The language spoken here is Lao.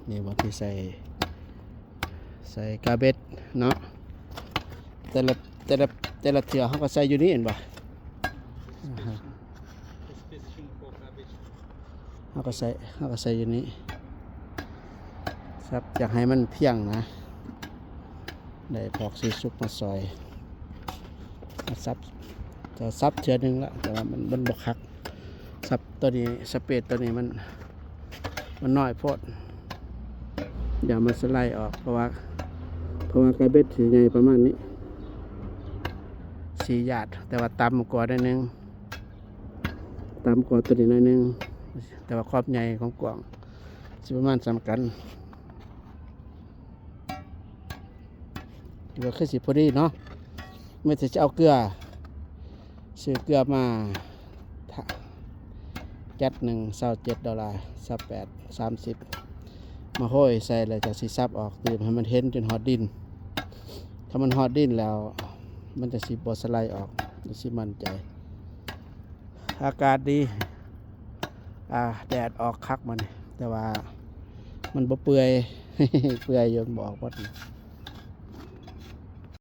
ນີ້ບ່ອນທີ່ໃສ່ ໃສ່ກາເບັດເນາະ ແຕ່ລະ ແຕ່ລະ ແຕ່ລະເທື່ອເຮົາກໍໃສ່ຢູ່ນີ້ແມ່ນບໍ່? This position for garbage. ເຮົາກໍໃສ່ ເຮົາກໍໃສ່ຢູ່ນີ້ ສັບ ຢາກໃຫ້ມັນພຽງນະ ໄດ້ພອກສີສຸກມາຊ່ອຍ ມາສັບ ຈະສັບເທື່ອໜຶ່ງລະ ແຕ່ວ່າມັນ ມັນບໍ່ຄັກ ສັບໂຕນີ້ ສະເປດໂຕນີ້ມັນ ມັນນ້ອຍໂພດ ຢ່າມາສະໄລອອກ ເພາະວ່າ ເພາະວ່າກາເບັດຊິໃຫຍ່ປະມານນີ້ ສີ່ຢາດ ແຕ່ວ່າຕ່ຳກວ່າໜ້ອຍໜຶ່ງ ຕ່ຳກວ່າໂຕນີ້ໜ້ອຍໜຶ່ງ ແຕ່ວ່າຄວາມໃຫຍ່ຄວາມກວ້າງຊິປະມານສ່ຳກັນ. ກໍຄືຊິພໍດີເນາະ ມີແຕ່ຈະເອົາເກືອ ຊື້ເກືອມາ ແກັດໜຶ່ງ ຊາວເຈັດໂດລາ ຊາວແປດ ສາມສິບ ມາໂຮຍໃສ່ ແລ້ວຈະຊິສັບອອກ ຕີມໃຫ້ມັນເຫັນຈົນຮອດດິນ ຖ້າມັນຮອດດິນແລ້ວ ມັນຈະຊິບໍ່ສະໄລອອກ ຈະຊິໝັ້ນໃຈ. ອາກາດດີ ອ່າ ແດດອອກຄັກມື້ນີ້ ແຕ່ວ່າມັນບໍ່ເປື່ອຍ ເປື່ອຍຢູ່ ມັນບໍ່ອອກໝົດ.